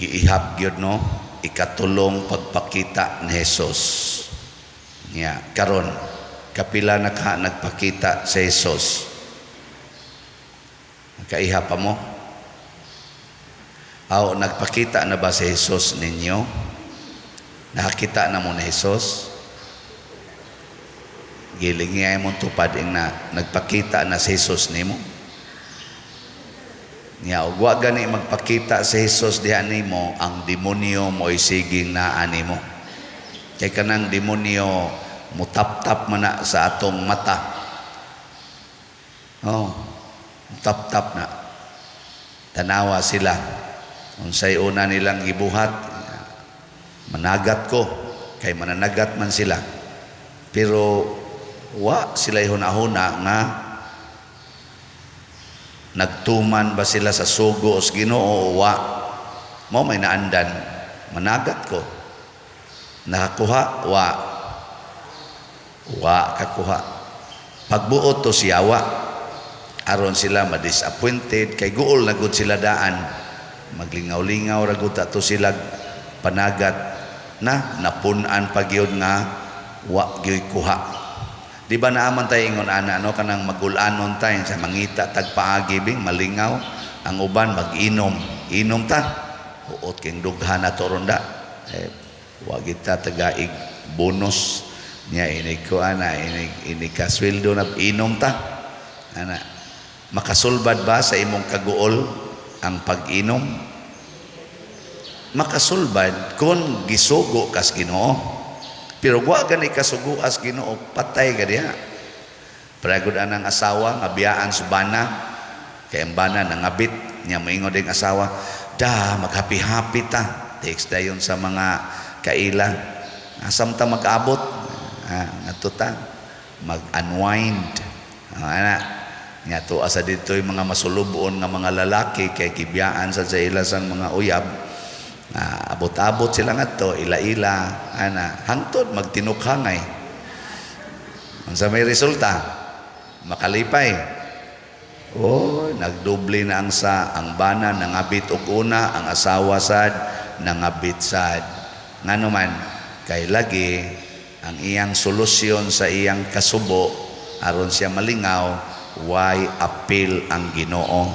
Giihap gyud, no, ikatulong pagpakita ni Jesus. Nya karon, kapila na ka nagpakita sa Jesus? Kaiha pa mo? Aw, nagpakita na ba si Jesus ninyo? Nakakita na mo ni Jesus? Giling nga imong tupad ing na nagpakita na si Jesus nimo. Nya ug wa gani magpakita si Jesus diha nimo, ang demonyo mo'y siging naa nimo. Kay kanang demonyo mutap-tap man na sa atong mata. Oh, mutap-tap na. Tanawa sila. Unsay una nilang gibuhat, managat ko, kay mananagat man sila. Pero wa sila hunahuna nga nagtuman ba sila sa sugo sa Ginoo o wa. Mo may naandan, managat ko. Nakakuha, wa. Wa kakuha. Pagbuot to siya wa. Aron sila ma-disappointed kay guol na gud sila daan. Maglingaw-lingaw ra gud to sila panagat na napun-an pa gyud nga wa gyud kuha. Di ba naaman tayo ingon ana, no, kanang magulanon tayo sa mangita tag paagi bing malingaw ang uban mag-inom. Inom ta. Huot king dughan na to ronda. Eh, wa kita tagaig bonus niya, inig ko ana, inig inig kasweldo na, inom ta ana. Makasulbad ba sa imong kaguol ang pag-inom? Makasulbad kung gisugo kas Ginoo, pero wa gani kasugo as Ginoo, patay ka diha. Pragod anang asawa nga biyaan sa bana, kay ang bana nangabit niya, moingon ding asawa, "Da, maghappy-happy ta." Text dayon sa mga kaila, "Asam ta mag-abot?" "Ah, ngadto ta mag-unwind." Ah, ana nga to asa dito yung mga masulubon nga mga lalaki kay gibiyaan sa ila sang mga uyab. Ah, abot-abot sila ngadto, ila-ila ana, hangtod magtinukhangay. Unsa may resulta? Makalipay? Oh, nagdoble na ang sa ang bana nangabit og una, ang asawa sad nangabit sad. Ngano man? Kay lagi ang iyang solusyon sa iyang kasubo aron siya malingaw, way apil ang Ginoo.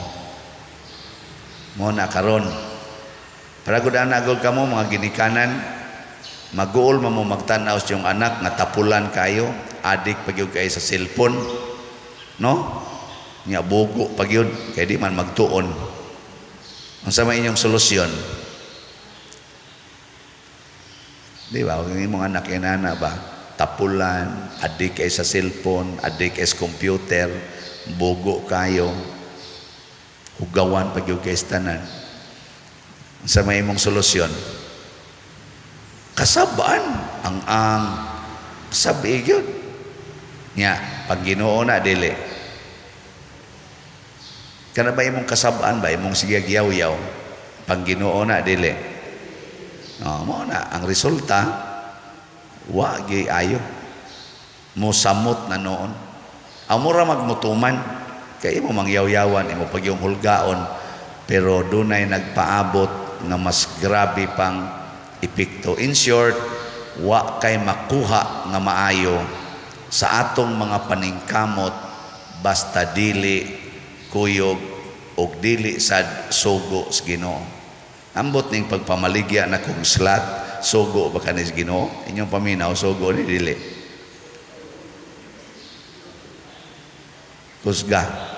Mo na karon. Para gud ana gud kamo mga ginikanan, maguol man mo magtan-aw sa iyong anak nga tapulan kayo, adik pa gyud kay sa cellphone. No? Nya bugo pa gyud kay di man magtuon. Unsa may inyong solusyon? Di ba? Kung imong anak inana ba? Tapulan, adik kay sa cellphone, adik kay sa computer, bugo kayo, hugawan pa gyud kay sa tanan. Unsa may imong solusyon? Kasabaan ang sabi gyud. Nya, pag Ginoo na, dili. Kana ba imong kasabaan ba imong sige giyaw-yaw? Pag Ginoo na, dili. No, mo na ang resulta, wa gyud ayo. Mosamot na noon. Ang mura magmutuman kay imo mangyaw-yawan, imo pag yung hulgaon, pero dunay nagpaabot nga mas grabe pang epekto. In short, wa kay makuha nga maayo sa atong mga paningkamot basta dili kuyog og dili sad sugo sa Ginoo. Ambot ning pagpamaligya na kung slot, sugo ba kani sa Ginoo? Inyong paminaw, sugo ni dili? Kusga.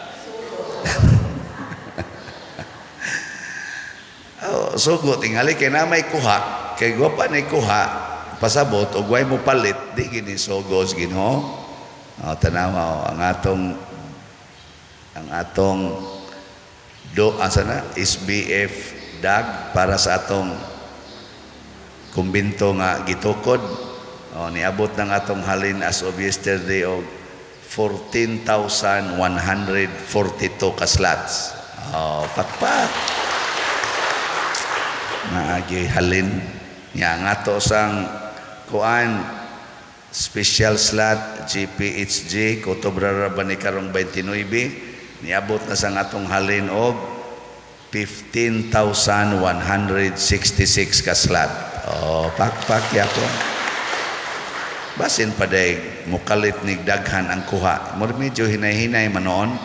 Oh, sugo tingali kay na may kuha, kay gwapa ni kuha pasabot og way mo palit, di gini sugo sa Ginoo. Oh, tanawa oh, ang atong do asa na SBF dag para sa atong kumbinto nga gitukod. Oh, niabot ng atong halin as of yesterday og 14,142 ka slots. Oh, pakpak. Naagi halin nya nga to sang kuan special slot GPHG Kotobra ba ni karong 29, niabot na sang atong halin og 15,166 ka slot. Oh, pakpak yapon. Basin pa day mukalit nig daghan ang kuha. Mura medyo hinay-hinay manoon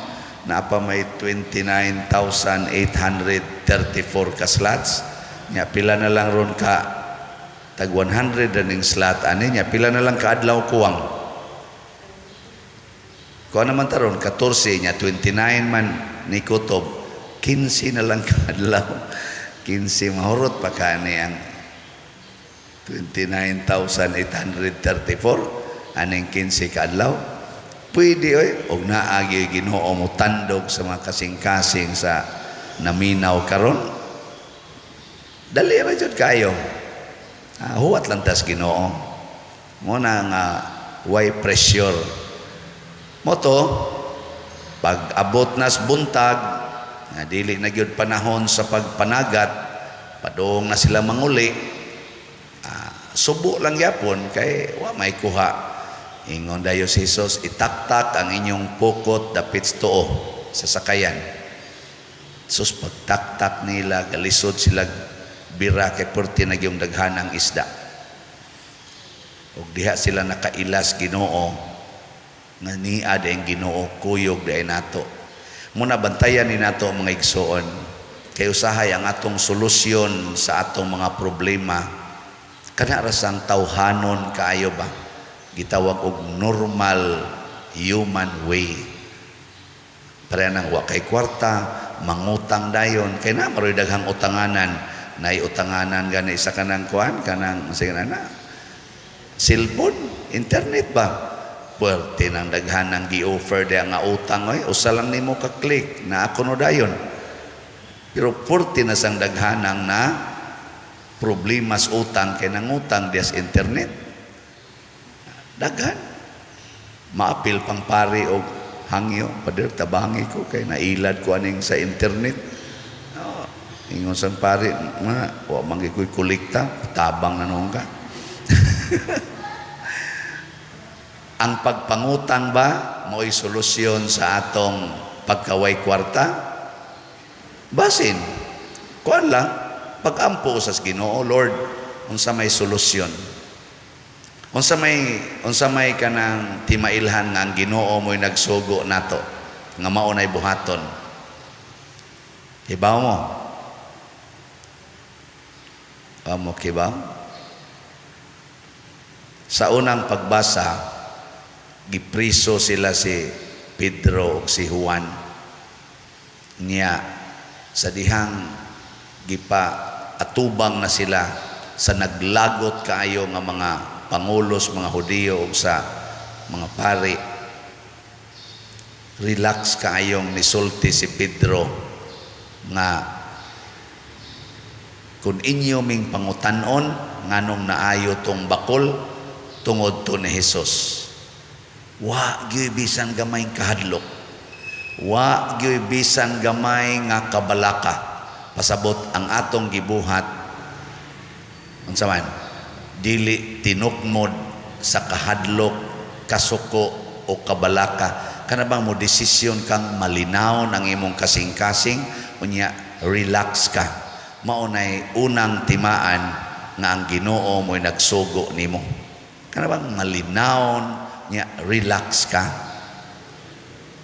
na pa may 29,834 ka slots. Nya pila na lang ron ka tag 100 ning slot ani, nya pila na lang ka adlaw kuwang. Kuha naman taron 14, nya 29 man ni kutob, 15 na lang ka adlaw. 15, mahurot pa kani ang 29,834 aning 15 ka adlaw. Pwede oy, og naa gyud Ginoo mo tandog sa mga kasing-kasing sa naminaw karon. Dali ra jud kayo. Ah, huwat lang tas Ginoo. Mo na nga way pressure. Mo to pag abot nas buntag, nga dili na gyud panahon sa pagpanagat, padung na sila manguli. Ah, subo lang gyapon kay wa may kuha. Ingon dayo si Jesus, "Itaktak ang inyong pukot dapit sa tuo sa sakayan." Sus, pagtaktak nila, galisod sila bira kay perti na gyung daghan ang isda. Ug diha sila nakailas Ginoo nga niya ang Ginoo, kuyog diay nato. Muna bantayan ni nato, mga igsoon, kay usahay ang atong solusyon sa atong mga problema kana ra sang tawhanon kaayo ba, gitawag og normal human way. Pareha nang wa kay kwarta, mangutang dayon kay na maroy daghang utanganan, nay utanganan gani sa kanang kuan, kanang sige na na cellphone, internet ba. Puwerte nang daghan ang gi-offer diya nga utang oy, usa lang nimo ka click na ako no dayon. Pero puwerte na sang daghanang na problemas utang kay nangutang diya sa internet. Daghan. Maapil pang pari og hangyo, "Pader, tabangi ko kay nailad ko aning sa internet." Oh, ingon sang pari nga, "Wa man gyud ko'y kolekta, tabang na noon ka." Ang pagpangutang ba mo'y solusyon sa atong pagkaway kwarta? Basin. Kuan lang, pag-ampo sa Ginoo, "Lord, unsa may solusyon? Unsa may kanang timailhan nga ang Ginoo mo'y nagsugo nato nga mao nay buhaton?" Hibaw mo? Amo kibaw? Sa unang pagbasa, gipriso sila si Pedro ug si Juan. Niya sa dihang gipa atubang na sila sa naglagot kaayo nga mga pangulos, mga Hudiyo ug sa mga pari. Relax kaayong nisulti si Pedro nga kung inyo ming pangutanon nganong naayo tong bakol, tungod to ni Jesus. Wa gyud bisan gamay kahadlok. Wa gyud bisan gamay nga kabalaka. Pasabot ang atong gibuhat unsa man, dili tinukmod sa kahadlok, kasuko o kabalaka. Kana bang mo desisyon kang malinaw ng imong kasing-kasing, unya relax ka. Mao nay unang timaan nga ang Ginoo mo'y nagsugo nimo. Kana bang malinaw nya relax ka.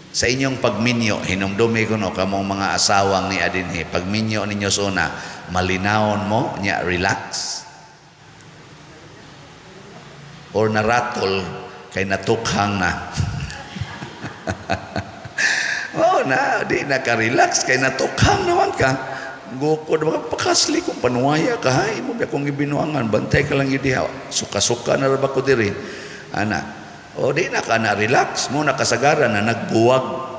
Sa inyong pagminyo, hinumdumi ko no, kamong mga asawang ni adinhi, pagminyo ninyo sa una, malinawon mo, nya relax? Or naratol kay natukhang na? Oh na, di na ka relax kay natukhang naman ka. Gukod ba pakasli kung panuwaya ka hay mo ba kung gibinuangan, bantay ka lang yun diha. Suka-suka na ra ba ko diri? Ana. O di na ka na relax mo, nakasagaran na nagbuwag.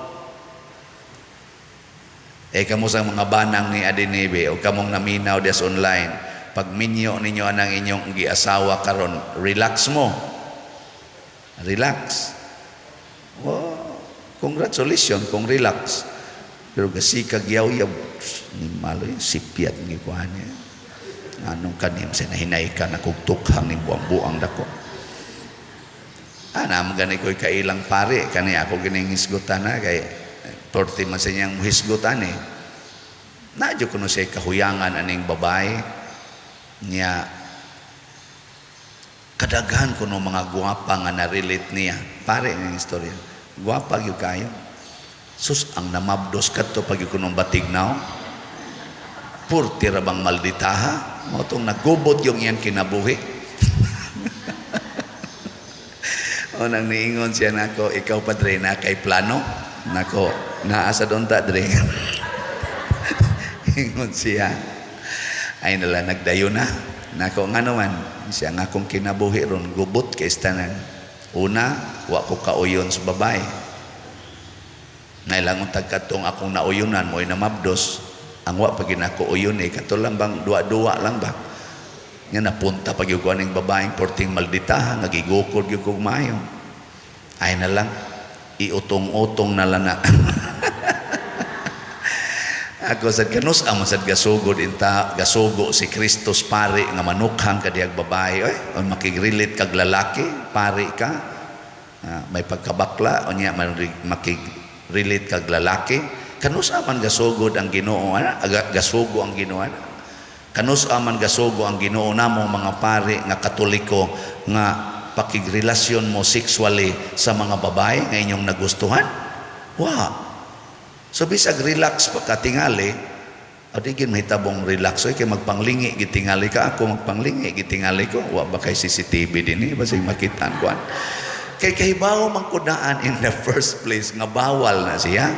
Eh kamo sa mga banang ni Adinibe o kamong naminaw des online, pag minyo ninyo anang inyong giasawa karon, relax mo. Relax. Oh, congratulations kung relax. Pero gasikag yaw-yaw, ni maloy, sipyat ni kuha niya. Anong kanim sa nahinay ka na kugtukhang ni buang-buang dako. Ah, naman gani ko'y kailang pare, kani ako gining hisgutan na, kay torte man sa niyang hisgutan eh. Na jud kuno siya kahuyangan aning babae niya. Kadaghan kuno mga gwapa nga na-relate niya. Pare ng istorya. Gwapa gyud kayo. Sus, ang namabdos kadto pag kuno batignaw. Purti ra bang malditaha? Mao tong nagubot yung iyang kinabuhi. O nang niingon siya nako, "Ikaw, padre, na kay plano?" Nako, "Naa sa unta, dre." Ingon siya, "Ay nala, nagdayo na." Nako, "Nga naman?" Siya nga, "Akong kinabuhi ron gubot kay tanan. Una, wa ko kauyon sa babae. Nailangon tag katong akong nauyonan mo'y namabdos. Ang wa pa ginako uyon eh, kato lang bang duwa-duwa lang ba? Nga napunta pag yung aning babaeng porting malditaha, nga gigukod gyud kog maayo. Ay na lang, iutong-utong na lang na." Ako sad, kanus amo sad gasugod inta gasugo si Kristus, pare, nga manukhang kadiyag babae oy, o makigrelate kag lalaki, pare ka. Ah, may pagkabakla unya makig-relate kag lalaki. Kanus man gasugod ang Ginoo ana, gasugo ang Ginoo ana? Kanus man gasugo ang Ginoo namong mga pare nga Katoliko nga pakigrelasyon mo sexually sa mga babae nga inyong nagustuhan? Wa. So bisag relax pa ka tingali, o di gid mahitabong relax oy, kay magpanglingi gitingali ka, ako magpanglingi gitingali ko. Wa ba kay CCTV dinhi, basig makitaan kuan? Kay kahibaw man ko daan in the first place nga bawal na siya.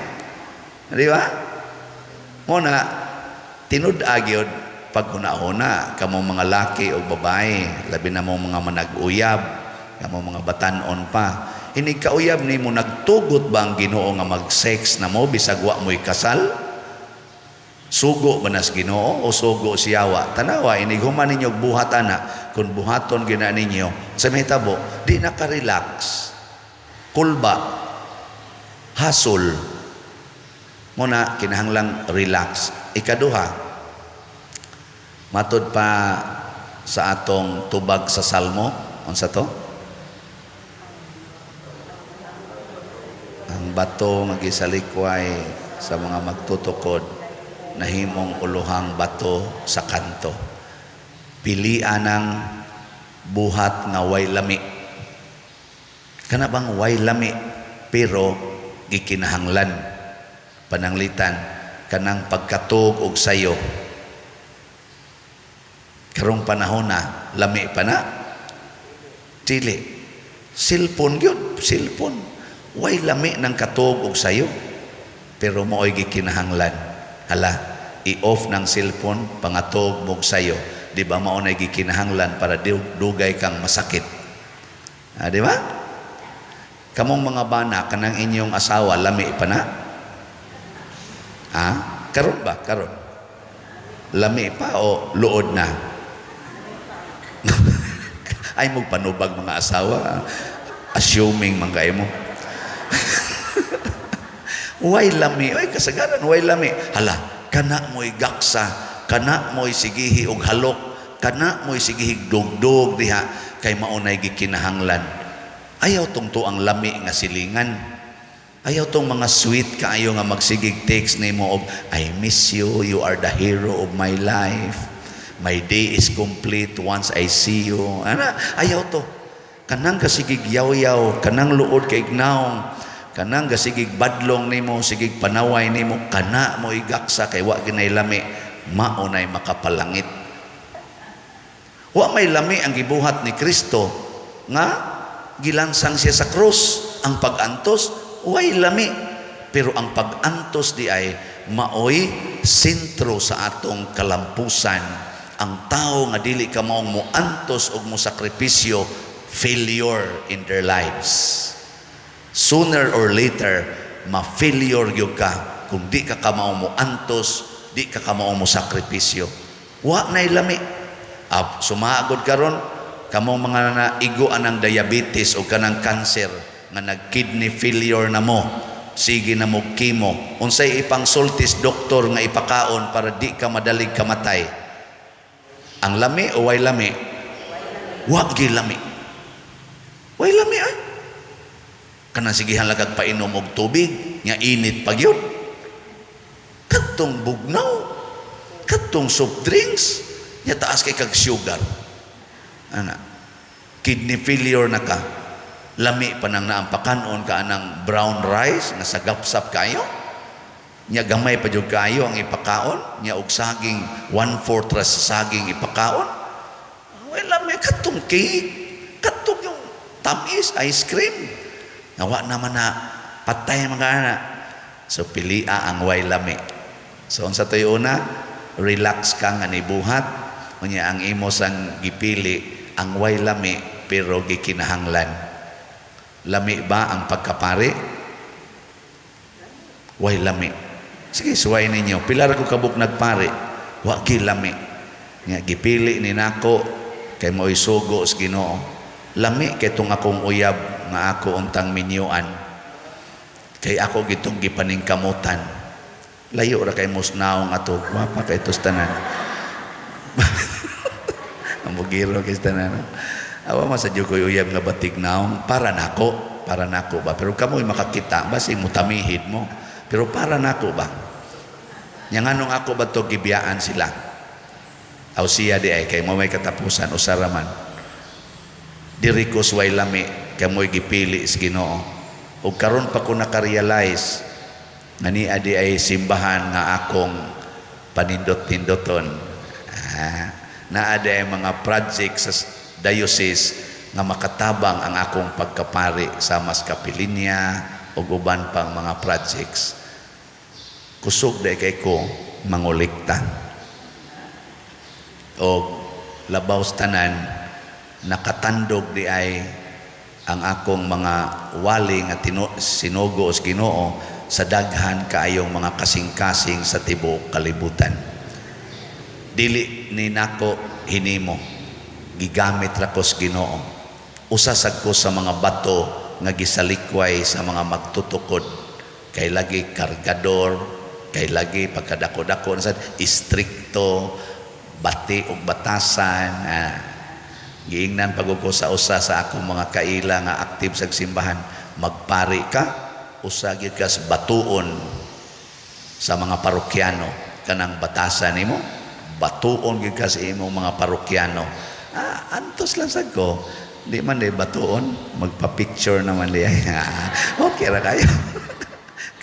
Di ba? Mo na tinud-a gyud pag huna-huna kamo mga laki o babae, labi na mo mga manag-uyab, kamo mga batan-on pa. Inig kauyab nimo, nagtugot ba ang Ginoo nga mag-sex na mo bisag wa mo'y kasal? Sugo ba nas Ginoo o sugo siyawa? Tanawa, inig human ninyo og buhat ana, kung buhaton gina ninyo, sa mahitabo, di na ka-relax. Kulba, hasol. Muna, kinahanglang relax. Ikaduha, matod pa sa atong tubag sa Salmo, unsa to? Ang bato nga gisalikway sa mga magtutukod, nahimong uluhang bato sa kanto. Pilian ang buhat nga way lami. Kana bang way lami pero gikinahanglan? Pananglitan kanang pagkatug og sayo karong panahon na, lami pa na? Dili. Cellphone gyud, cellphone. Way lami ng katug og sayo pero mao'y gikinahanglan. Hala, i-off ng cellphone, pangatog mog sayo. Di ba mao na gikinahanglan para dugay kang masakit? Ah, di ba? Kamong mga bana, kanang inyong asawa, lami pa na? Ha? Karon ba? Karon lami pa o luod na? Ay, magpanubag mga asawa, assuming man kayo mo. Way lami ay, kasagaran way lami. Hala, kana mo'y gaksa, kana mo'y sigihi og halok, kana mo'y sigihi dugdug diha kay maunay gikinahanglan. Ayaw tong tuang lami nga silingan. Ayaw tong mga sweet kaayo nga magsigig text nimo og "I miss you, you are the hero of my life, my day is complete once I see you." Ana, ayaw to. Kanang kasigig yaw-yaw, kanang luod kay ignaong, kanang gasigig badlong nimo, sigig panaway nimo, kana mo igaksa kay wa ginay lami, mao nay makapalangit. Wa may lami ang gibuhat ni Kristo nga gilansang siya sa krus. Ang pag-antos way lami, pero ang pag-antos di ay maoy sentro sa atong kalampusan. Ang tao nga dili ka maong moantos og mosakripisyo, failure in their lives. Sooner or later, ma-failure gyud ka kung di ka kamao mo antos, di ka kamao mo sakripisyo. Wa nay lami. Ah, sumagod karon kamong mga naigo anang diabetes o kanang cancer nga nag-kidney failure na mo, sige na mo chemo. Unsay ipang sultis doktor nga ipakaon para di ka madalig kamatay? Ang lami o way lami? Wa gi lami. Way lami ay. Kanang sigihan lang kag painom og tubig nga init pa gyud. Kadtong bugnaw. Katong soft drinks, nya taas kay kag sugar. Ana. Kidney failure na ka. Lami pa nang naampakanon ka anang brown rice nga sagapsap kayo. Nya gamay pa jud kaayo ang ipakaon, nya og saging, one-fourth ra sa saging ipakaon. Well, lami katong cake, katong yung tamis, ice cream. Nawa naman na patay mga anak. So pilia ang way lami. So unsa to'y una? Relax ka nga nibuhat. Unya ang imo sang gipili ang way lami pero gikinahanglan. Lami ba ang pagkapari? Way lami. Sige, suway ninyo. Pila ra ko kabuk nagpari. Wa gi lami. Nga gipili ni nako kay mo'y sugo sa Ginoo. Lami kay tong akong uyab nga ako untang minyuan. Kay ako gitong gipaningkamutan. Layo ra kay musnaong ato. Gwapa kay tos tanan. Ang bugiro kay tanan. Awa man sa ko'y uyab nga batig naong para nako ba. Pero kamo'y makakita basi mutamihid mo. Pero para nako ba? Nya nganong ako ba to gibiyaan sila? Aw siya di ay kay mo may katapusan usa ra man. Diri ko suway lami kay mo'y gipili sa Ginoo. Ug karon pa ko naka-realize nga niya di ay simbahan nga akong panindot-nindoton. Naa di ay mga project sa diocese nga makatabang ang akong pagkapari sa mas kapilinya ug uban pang mga projects. Kusog di kay ko mangulikta. Og labaw sa tanan, nakatandog di ay ang akong mga wali nga sinugo sa Ginoo sa daghan kaayong mga kasing-kasing sa tibuok kalibutan. Dili ni nako hinimo, gigamit ra ko sa Ginoo. Usa sad ko sa mga bato nga gisalikway sa mga magtutukod kay lagi kargador, kay lagi pagkadako-dako na sad istrikto, bati og batasan. Giingnan pag ko sa usa sa akong mga kaila nga aktif sa simbahan, magpari ka, usa gyud ka sa batuon sa mga parokyano. Kanang batasan nimo, batuon gyud ka sa imong mga parokyano. Antos lang sad ko, di man di batuon, magpa-picture naman di. Okay ra kayo.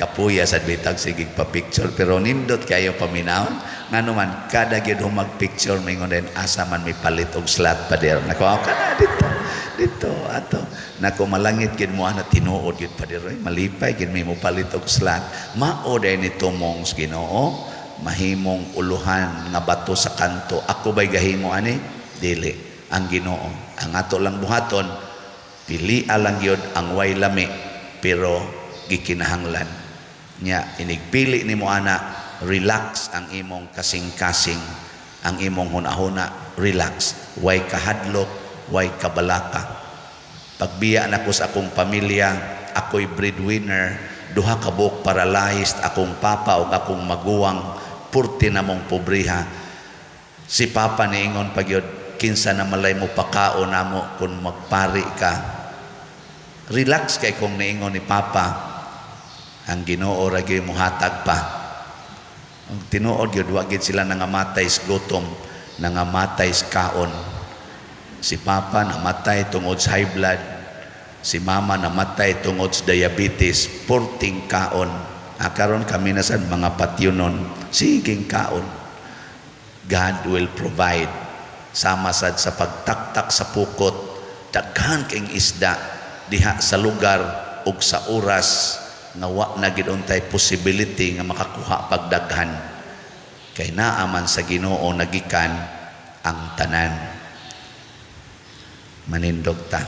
Kapuya sad bitag sige pa-picture, pero nindot kayo paminawon. Ngano man kada gyud mag-picture, mingon din asa man may palit og slot, pader. Nako, kana dito dito ato. Nako, malangit gyud mo ana, tinuod gyud, pader. Oy, malipay gyud may mo palit og slot. Mao day ni tumong sa Ginoo mahimong uluhan nga bato sa kanto. Ako bay gahimo ani? Dili, ang Ginoo. Ang ato lang buhaton, pili lang gyud ang way lami pero gikinahanglan. Nya inigpili nimo ana, relax ang imong kasing-kasing, ang imong hunahuna, relax, way kahadlok, way kabalaka. Pagbiya nako sa akong pamilya, ako'y breadwinner, duha ka buok paralyzed akong papa ug akong maguwang, purti namong pobriha. Si papa niingon pagyud, "Kinsa na malay mo pakaon namo kung magpari ka?" Relax kay kung niingon ni papa, ang Ginoo ra gyud mohatag pa. Ang tinuod gyud, wa gyud sila nangamatay sa gutom, nangamatay sa kaon. Si papa namatay tungod sa high blood, si mama namatay tungod sa diabetes, purting kaon. Karon kami na sad mga patyunon, siging kaon. God will provide. Sama sad sa pagtaktak sa pukot, daghan king isda diha sa lugar ug sa oras nga wa na gid untay possibility nga makakuha pagdaghan, kay naa man sa Ginoo nagikan ang tanan. Manindog ta.